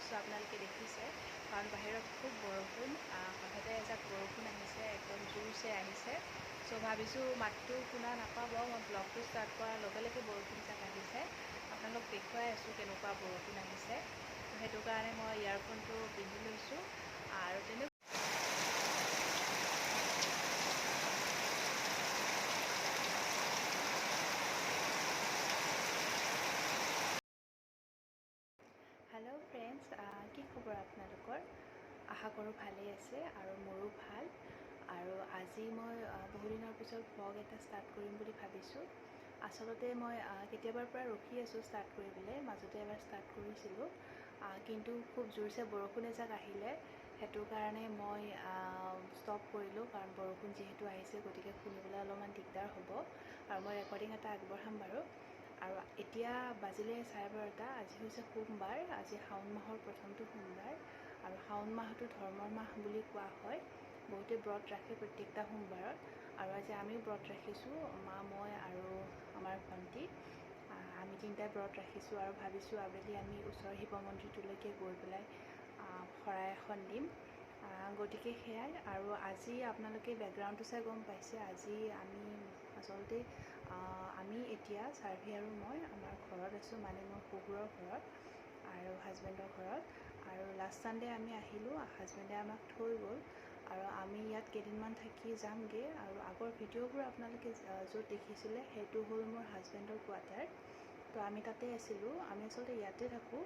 লৈছোঁ, আপোনালোকে দেখিছে, কাৰণ বাহিৰত খুব বৰষুণ। হঠাতে এজাক বৰষুণ আহিছে, একদম জোৰছে আহিছে। চ' ভাবিছোঁ মাতটো শুনা নাপাব। মই ব্লগটো ষ্টাৰ্ট কৰাৰ লগে লগে বৰষুণজাক আহিছে। আপোনালোক দেখুৱাই আছোঁ কেনেকুৱা বৰষুণ আহিছে। তো সেইটো কাৰণে মই ইয়েৰফোনটো পিন্ধি লৈছোঁ। আৰু তেনে হেল্ল' ফ্ৰেণ্ডছ, কি খবৰ আপোনালোকৰ? আশা কৰোঁ ভালেই আছে আৰু মোৰো ভাল। আৰু আজি মই বহুদিনৰ পিছত ভ্লগ এটা ষ্টাৰ্ট কৰিম বুলি ভাবিছোঁ। আচলতে মই কেতিয়াবাৰ পৰা ৰখি আছোঁ ষ্টাৰ্ট কৰিবলৈ। মাজতে এবাৰ ষ্টাৰ্ট কৰিছিলোঁ, কিন্তু খুব জোৰছে বৰষুণ এজাক আহিলে, সেইটো কাৰণে মই ষ্টপ কৰিলোঁ। কাৰণ বৰষুণ যিহেতু আহিছে, গতিকে শুনিবলৈ অলপমান দিগদাৰ হ'ব। আৰু মই ৰেকৰ্ডিং এটা আগবঢ়াম বাৰু। আৰু এতিয়া বাজিলে 12:30। আজি হৈছে সোমবাৰ, আজি শাওণ মাহৰ প্ৰথমটো সোমবাৰ। আৰু শাওণ মাহটো ধৰ্মৰ মাহ বুলি কোৱা হয়। বহুতে ব্ৰত ৰাখে প্ৰত্যেকটা সোমবাৰত। আৰু আজি আমিও ব্ৰত ৰাখিছোঁ, মা, মই আৰু আমাৰ ভণ্টি, আমি তিনিটাই ব্ৰত ৰাখিছোঁ। আৰু ভাবিছোঁ আবেলি আমি ওচৰৰ শিৱ মন্দিৰটোলৈকে গৈ পেলাই শৰাই এখন দিম। গতিকে সেয়াই। আৰু আজি আপোনালোকে বেকগ্ৰাউণ্ডটো চাই গম পাইছে, আজি আমি আচলতে আমি এতিয়া চাৰ্ভি আৰু মই আমাৰ ঘৰত আছোঁ, মানে মোৰ শহুৰৰ ঘৰত আৰু হাজবেণ্ডৰ ঘৰত। আৰু লাষ্ট ছানডে আমি আহিলোঁ, হাজবেণ্ডে আমাক থৈ গ'ল। আৰু আমি ইয়াত কেইদিনমান থাকি যামগৈ। আৰু আগৰ ভিডিঅ'বোৰ আপোনালোকে য'ত দেখিছিলে, সেইটো হ'ল মোৰ হাজবেণ্ডৰ কোৱাৰ্টাৰ। তো আমি তাতে আছিলোঁ। আমি আচলতে ইয়াতে থাকোঁ।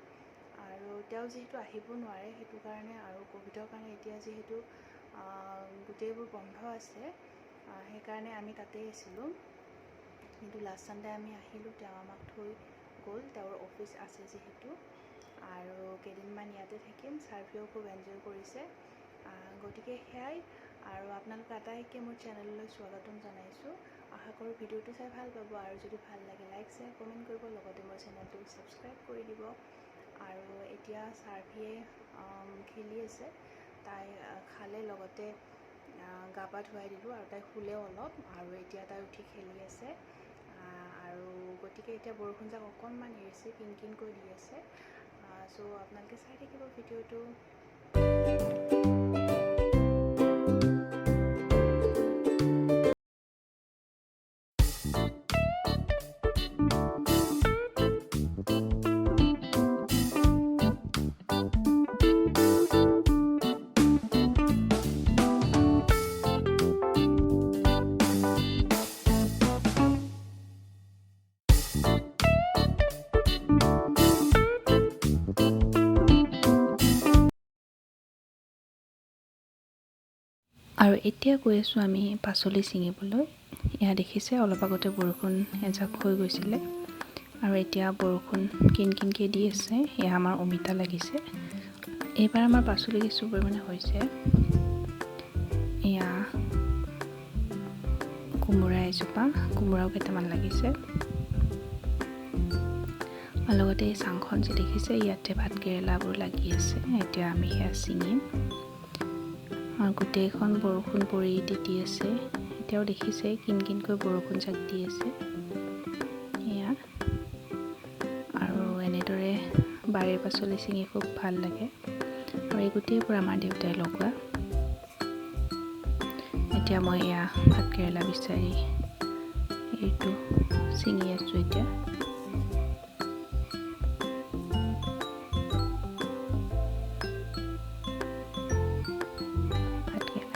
আৰু তেওঁ যিহেতু আহিব নোৱাৰে, সেইটো কাৰণে আৰু ক'ভিডৰ কাৰণে এতিয়া যিহেতু গোটেইবোৰ বন্ধ আছে, সেইকাৰণে আমি তাতেই আছিলোঁ। কিন্তু লাষ্ট ছানডে আমি আহিলোঁ, তেওঁ আমাক থৈ গ'ল, তেওঁৰ অফিচ আছে যিহেতু। আৰু কেইদিনমান ইয়াতে থাকিম। চাৰ্ভিও খুব এনজয় কৰিছে। গতিকে সেয়াই। আৰু আপোনালোক আটাইকে মোৰ চেনেললৈ স্বাগতম জনাইছোঁ। আশা কৰোঁ ভিডিঅ'টো চাই ভাল পাব। আৰু যদি ভাল লাগে লাইক, শ্বেয়াৰ, কমেণ্ট কৰিব, লগতে মোৰ চেনেলটো ছাবস্ক্ৰাইব কৰি দিব। আৰু এতিয়া চাৰ্ভিয়ে খেলি আছে, তাই খালে, লগতে গা পা ধুৱাই দিলোঁ আৰু তাই শুলেও অলপ। আৰু এতিয়া তাই উঠি খেলি আছে। আৰু গতিকে এতিয়া বৰষুণজাক অকণমান এৰিছে, কিন কিনকৈ দি আছে। চ' আপোনালোকে চাই থাকিব ভিডিঅ'টো। আৰু এতিয়া গৈ আছোঁ আমি পাচলি ছিঙিবলৈ। এয়া দেখিছে, অলপ আগতে বৰষুণ এজাক হৈ গৈছিলে আৰু এতিয়া বৰষুণ কিন কিনকৈ দি আছে। এয়া আমাৰ অমিতা লাগিছে। এইবাৰ আমাৰ পাচলি কিছু পৰিমাণে হৈছে। এয়া কোমোৰা এজোপা, কোমোৰাও কেইটামান লাগিছে। আৰু লগতে এই চাংখন যে দেখিছে, ইয়াতে ভাত কেৰেলাবোৰ লাগি আছে। এতিয়া আমি সেয়া ছিঙিম। আৰু গোটেইখন বৰষুণ পৰি তিতি আছে। এতিয়াও দেখিছে কিন কিনকৈ বৰষুণ জাক দি আছে। এয়া আৰু এনেদৰে বাৰীৰ পাচলি ছিঙি খুব ভাল লাগে। আৰু এই গোটেইবোৰ আমাৰ দেউতাই লগোৱা। এতিয়া মই এয়া ভাত কেৰেলা বিচাৰি এইটো ছিঙি আছোঁ এতিয়া।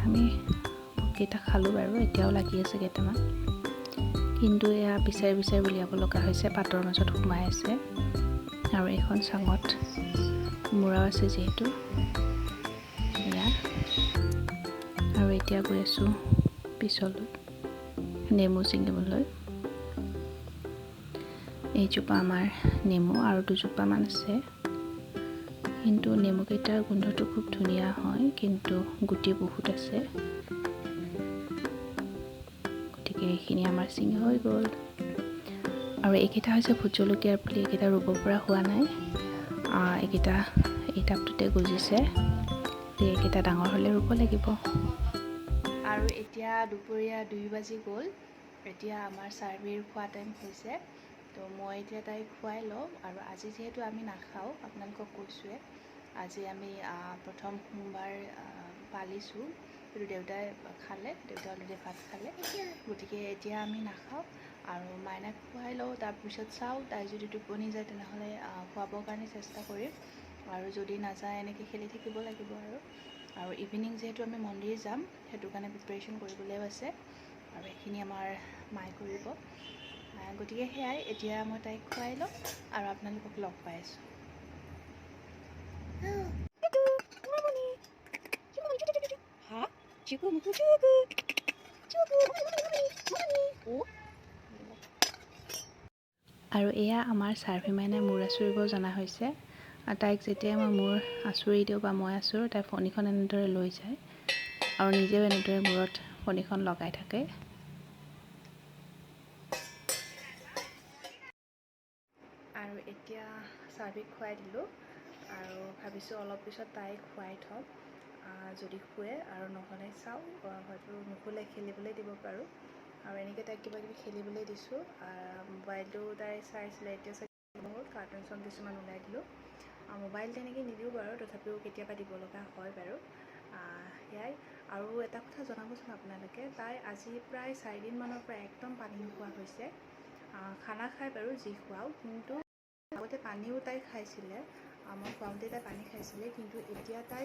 আমি বহুতকেইটা খালোঁ বাৰু, এতিয়াও লাগি আছে কেইটামান। কিন্তু এয়া বিচাৰি বিচাৰি উলিয়াব লগা হৈছে, পাতৰ মাজত সোমাই আছে। আৰু এইখন চাঙত কোমোৰাও আছে যিহেতু। এয়া আৰু এতিয়া গৈ আছোঁ পিছলৈ নেমু ছিঙিবলৈ। এইজোপা আমাৰ নেমু আৰু দুজোপামান আছে। কিন্তু নেমুকেইটাৰ গোন্ধটো খুব ধুনীয়া হয়, কিন্তু গুটি বহুত আছে। গতিকে এইখিনি আমাৰ ছিঙি হৈ গ'ল। আৰু এইকেইটা হৈছে ভোট জলকীয়াৰ পুলি। এইকেইটা ৰুব পৰা হোৱা নাই, এইকেইটা এই টাবটোতে গজিছে। গতিকে এইকেইটা ডাঙৰ হ'লে ৰুব লাগিব। আৰু এতিয়া দুপৰীয়া 2 বাজি গ'ল। এতিয়া আমাৰ চাৰ্ভিৰ খোৱা টাইম হৈছে। তো মই এতিয়া তাইক খুৱাই লওঁ। আৰু আজি যিহেতু আমি নাখাওঁ, আপোনালোকক কৈছোঁৱে, আজি আমি প্ৰথম সোমবাৰ পালিছোঁ, কিন্তু দেউতাই খালে, দেউতাই অলৰেডি ভাত খালে, গতিকে এতিয়া আমি নাখাওঁ। আৰু মাইনাক খুৱাই লওঁ, তাৰপিছত চাওঁ তাই যদি টোপনি যায় তেনেহ'লে খুৱাবৰ কাৰণে চেষ্টা কৰিম, আৰু যদি নাযায় এনেকৈ খেলি থাকিব লাগিব। আৰু আৰু ইভিনিং যিহেতু আমি মন্দিৰ যাম, সেইটো কাৰণে প্ৰিপেৰেশ্যন কৰিবলৈও আছে, আৰু এইখিনি আমাৰ মায়ে কৰিব। গতিকে সেয়াই, এতিয়া মই তাইক খুৱাই লওঁ আৰু আপোনালোকক লগ পাই আছোঁ। আৰু এয়া আমাৰ চাৰ্ভি মাইনাই মূৰ আঁচুৰিব জনা হৈছে। তাইক যেতিয়া মই মূৰ আঁচুৰি দিওঁ বা মই আঁচুৰোঁ, তাই ফণীখন এনেদৰে লৈ যায় আৰু নিজেও এনেদৰে মূৰত ফণীখন লগাই থাকে। আৰু এতিয়া চাৰ্ভিক খুৱাই দিলোঁ আৰু ভাবিছোঁ অলপ পিছত তাইক খুৱাই থ'ম, যদি শুৱে, আৰু নহ'লে চাওঁ, হয়তো নুশুলে খেলিবলৈ দিব পাৰোঁ। আৰু এনেকৈ তাইক কিবা কিবি খেলিবলৈ দিছোঁ। মোবাইলটো তাই চাইছিলে, এতিয়া চাগে বহুত কাৰ্টুন চং কিছুমান ওলাই দিলোঁ। মোবাইল তেনেকৈ নিদিওঁ বাৰু, তথাপিও কেতিয়াবা দিব লগা হয় বাৰু। সেয়াই। আৰু এটা কথা জনাবচোন আপোনালোকে, তাই আজি প্ৰায় 4 দিনমানৰ পৰা একদম পানী নোখোৱা হৈছে। খানা খায় বাৰু যি খুৱাওঁ, কিন্তু আগতে পানীও তাই খাইছিলে, মই খুৱাওঁতে তাই পানী খাইছিলে, কিন্তু এতিয়া তাই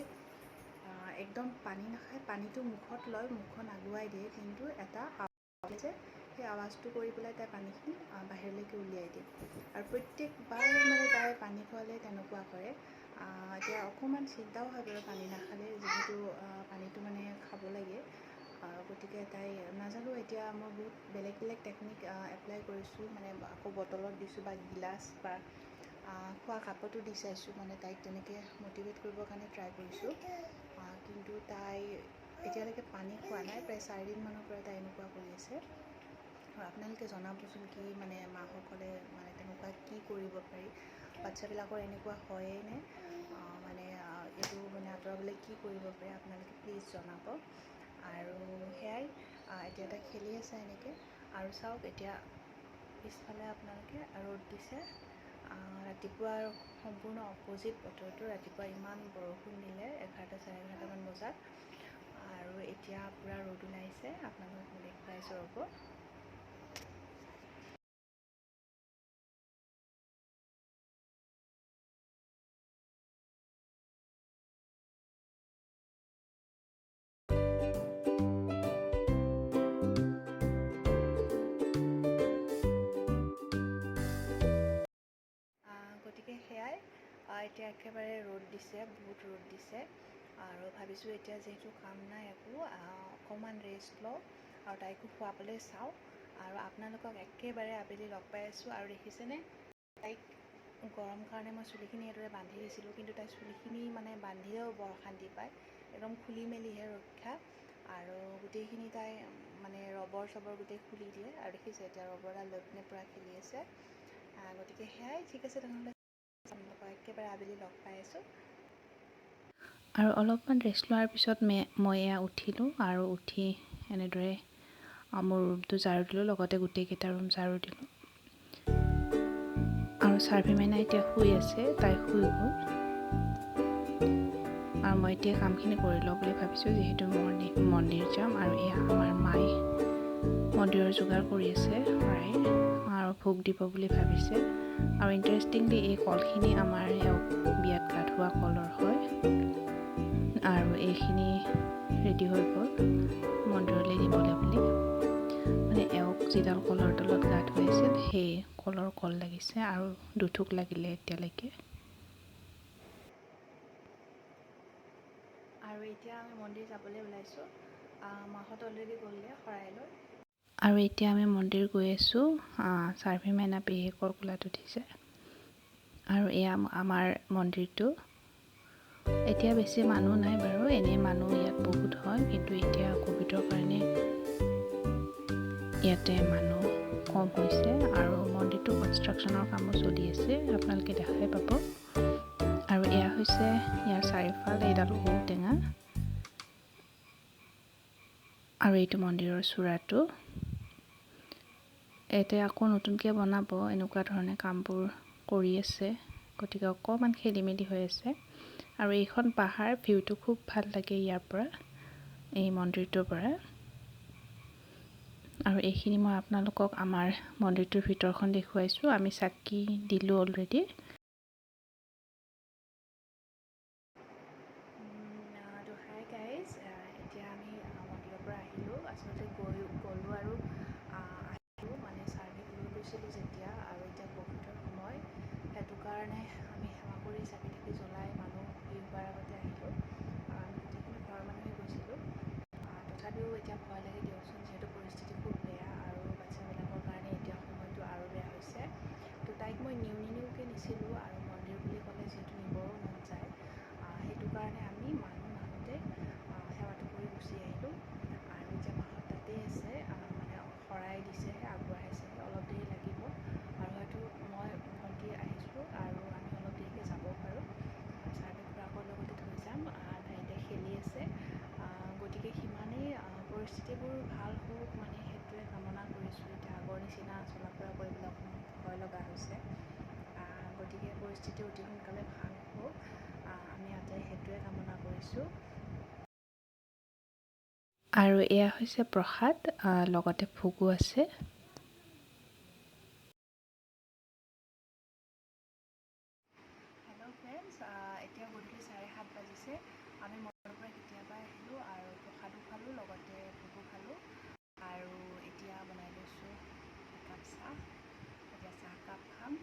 একদম পানী নাখায়। পানীটো মুখত লয়, মুখখন আগুৱাই দিয়ে, কিন্তু এটা আৱাজ যে সেই আৱাজটো কৰি পেলাই তাই পানীখিনি বাহিৰলৈকে উলিয়াই দিয়ে। আৰু প্ৰত্যেকবাৰ মানে তাই পানী খোৱালে তেনেকুৱা কৰে। এতিয়া অকণমান চিন্তাও হয় বাৰু পানী নাখালে, যিহেতু পানীটো মানে খাব লাগে। গতিকে তাই নাজানো, এতিয়া মই বহুত বেলেগ বেলেগ টেকনিক এপ্লাই কৰিছোঁ, মানে আকৌ বটলত দিছোঁ বা গিলাচ বা খোৱা কাপতো দি চাইছোঁ, মানে তাইক তেনেকৈ মটিভেট কৰিবৰ কাৰণে ট্ৰাই কৰিছোঁ। কিন্তু তাই এতিয়ালৈকে পানী খোৱা নাই, প্ৰায় 4 দিনমানৰ পৰা তাই এনেকুৱা কৰি আছে। আৰু আপোনালোকে জনাবচোন কি মানে মাকসকলে মানে তেনেকুৱা কি কৰিব পাৰি, বাচ্ছাবিলাকৰ এনেকুৱা হয়েই নে, মানে এইটো মানে আঁতৰাবলৈ কি কৰিব পাৰে আপোনালোকে প্লিজ জনাব। আৰু সেয়াই, এতিয়া তাই খেলি আছে এনেকৈ। আৰু চাওক এতিয়া পিছফালে আপোনালোকে ৰ'দ দিছে। ৰাতিপুৱাৰ সম্পূৰ্ণ অপজিট বতৰটো, ৰাতিপুৱা ইমান বৰষুণ দিলে 11টা 11:30টামান বজাত, আৰু এতিয়া পূৰা ৰ'দ ওলাইছে। আপোনালোকক মই দেখুৱাইছোঁ ৰ'ব। গতিকে সেয়াই, এতিয়া একেবাৰে ৰ'দ দিছে, বহুত ৰ'দ দিছে। আৰু ভাবিছোঁ এতিয়া যিহেতু কাম নাই একো, অকণমান ৰেষ্ট লওঁ আৰু তাইকো খুৱাবলৈ চাওঁ। আৰু আপোনালোকক একেবাৰে আবেলি লগ পাই আছোঁ। আৰু দেখিছেনে তাইক গৰম কাৰণে মই চুলিখিনি এইদৰে বান্ধি দিছিলোঁ, কিন্তু তাই চুলিখিনি মানে বান্ধিলেও বৰ অশান্তি পায়, একদম খুলি মেলিহে ৰক্ষা। আৰু গোটেইখিনি তাই মানে ৰবৰ চবৰ গোটেই খুলি দিয়ে। আৰু দেখিছে এতিয়া ৰবৰডাল লৈ পিনে পূৰা খেলি আছে। গতিকে সেয়াই, ঠিক আছে তেনেহ'লে আপোনালোকক একেবাৰে আবেলি লগ পাই আছোঁ। আৰু অলপমান ৰেষ্ট লোৱাৰ পিছত মই এয়া উঠিলোঁ আৰু উঠি এনেদৰে মোৰ ৰুমটো ঝাৰু দিলোঁ, লগতে গোটেইকেইটা ৰুম ঝাৰু দিলোঁ। আৰু চাৰ্ভি মাইনা এতিয়া শুই আছে, তাই শুই গ'ল। আৰু মই এতিয়া কামখিনি কৰি লওঁ বুলি ভাবিছোঁ, যিহেতু মন্দিৰ যাম। আৰু এয়া আমাৰ মায়ে মন্দিৰৰ যোগাৰ কৰি আছে শৰাইৰ, আৰু ভোগ দিব বুলি ভাবিছে। আৰু ইণ্টাৰেষ্টিংলি এই কলখিনি আমাৰ এওঁক বিয়াত গা ধোৱা কলৰ হয়। আৰু এইখিনি ৰেডি হৈ গ'ল মন্দিৰলৈ নিবলৈ বুলি, মানে এওঁক যিডাল কলৰ তলত গা ধুৱাইছিল সেই কলৰ কল লাগিছে আৰু দুথোক লাগিলে এতিয়ালৈকে। আৰু এতিয়া আমি মন্দিৰ যাবলৈ ওলাইছোঁ, মাহঁত অলৰেডি গ'লে শৰাই লৈ। আৰু এতিয়া আমি মন্দিৰ গৈ আছোঁ। চাৰ্ভি মাইনা পেহীয়েকৰ কোলাত উঠিছে। আৰু এয়া আমাৰ মন্দিৰটো। এতিয়া বেছি মানুহ নাই বাৰু, এনেই মানুহ ইয়াত বহুত হয়, কিন্তু এতিয়া ক'ভিডৰ কাৰণে ইয়াতে মানুহ কম হৈছে। আৰু মন্দিৰটো কনষ্ট্ৰাকশ্যনৰ কামো চলি আছে, আপোনালোকে দেখাই পাব। আৰু এয়া হৈছে ইয়াৰ চাৰিওফাল, এইডাল ঔটেঙা। আৰু এইটো মন্দিৰৰ চূড়াটো। এতিয়া আকৌ নতুনকৈ বনাব, এনেকুৱা ধৰণে কামবোৰ কৰি আছে, গতিকে অকণমান খেলি মেলি হৈ আছে। আৰু এইখন পাহাৰ ভিউটো খুব ভাল লাগে ইয়াৰ পৰা, এই মন্দিৰটোৰ পৰা। আৰু এইখিনি মই আপোনালোকক আমাৰ মন্দিৰটোৰ ভিতৰখন দেখুৱাইছোঁ। আমি চাকি দিলোঁ অলৰেডি। তো হাই গাইজ, এতিয়া আমি মন্দিৰৰ পৰা আহিলোঁ। আচলতে গ'লোঁ আৰু আহিলোঁ, মানে চাৰ্ভিক লৈ গৈছিলোঁ যেতিয়া, আৰু এতিয়া ক'ভিডৰ সময়, সেইটো কাৰণে আমি সেৱা কৰি চাকি তাকি জ্বলাই মানুহ ভিৰ হোৱাৰ আগতে আহিলোঁ। আমি গোটেইখিনি ঘৰৰ মানুহে গৈছিলোঁ। তথাপিও এতিয়া ভয় লাগে দিয়কচোন, যিহেতু পৰিস্থিতি খুব বেয়া আৰু বাচ্ছাবিলাকৰ কাৰণে এতিয়া সময়টো আৰু বেয়া হৈছে। তো তাইক মই নিউ নিনিওকৈ নিছিলোঁ, আৰু মন্দিৰ বুলি ক'লে যিহেতু নিবৰো মন যায়, সেইটো কাৰণে আমি মানুহ নাহোঁতে সেৱাটো কৰি গুচি আহিলোঁ। আৰু এতিয়া মাহঁত তাতেই আছে, মানে শৰাই দিছেহে, আগবঢ়াইছেহে, অলপ দেৰি লাগিব। আৰু হয়তো মই ভণ্টি আহিছোঁ আৰু আমি অলপ দেৰিকৈ যাব পাৰোঁ। চাৰ্ভে খুৰাকৰ লগতে থৈ যাম, তাই এতিয়া খেলি আছে। গতিকে সিমানেই, পৰিস্থিতিবোৰ ভাল হওক মানে সেইটোৱে কামনা কৰিছোঁ। এতিয়া আগৰ নিচিনা চলা ফুৰা কৰিবলৈ অকণমান ভয় লগা হৈছে। গতিকে পৰিস্থিতি অতি সোনকালে ভাল হওক, আমি আটাই সেইটোৱে কামনা কৰিছোঁ। আৰু এয়া হৈছে প্ৰসাদ, লগতে ভোগো আছে। হেল্ল' ফ্ৰেণ্ডছ, এতিয়া গধূলি 7:30 বাজিছে। আমি মন্দিৰৰ পৰা কেতিয়াবাই আহিলোঁ আৰু প্ৰসাদো খালোঁ, লগতে ভোগো খালোঁ। আৰু এতিয়া বনাই লৈছোঁ একাপ চাহ। এতিয়া চাহকাপ খাম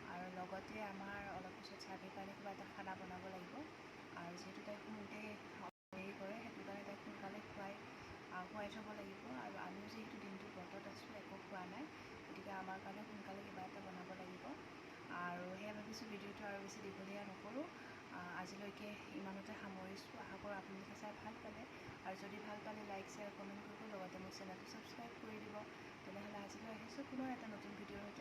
আৰু লগতে আমাৰ অলপ পিছত চাৰ্ভিৰ কাৰণে কিবা এটা খানা বনাব লাগিব। আৰু যিহেতু তাই শুওঁতে দেৰি কৰে, সেইটো কাৰণে তাইক সোনকালে খুৱাই থ'ব লাগিব। আৰু আমিও যিহেতু দিনটো ব্ৰতত আছোঁ, একো খোৱা নাই, গতিকে আমাৰ কাৰণে সোনকালে কিবা এটা বনাব লাগিব। আৰু সেয়া ভাবিছোঁ ভিডিঅ'টো আৰু বেছি দীঘলীয়া নকৰোঁ, আজিলৈকে ইমানতে সামৰিছোঁ। আশা কৰোঁ আপোনালোকে চাই ভাল পালে, আৰু যদি ভাল পালে লাইক, শ্বেয়াৰ, কমেণ্ট কৰিব, লগতে মোৰ চেনেলটো ছাবস্ক্ৰাইব কৰি দিব। তেনেহ'লে আজিলৈ আহিছোঁ, পুনৰ এটা নতুন ভিডিঅ'ৰ সৈতে।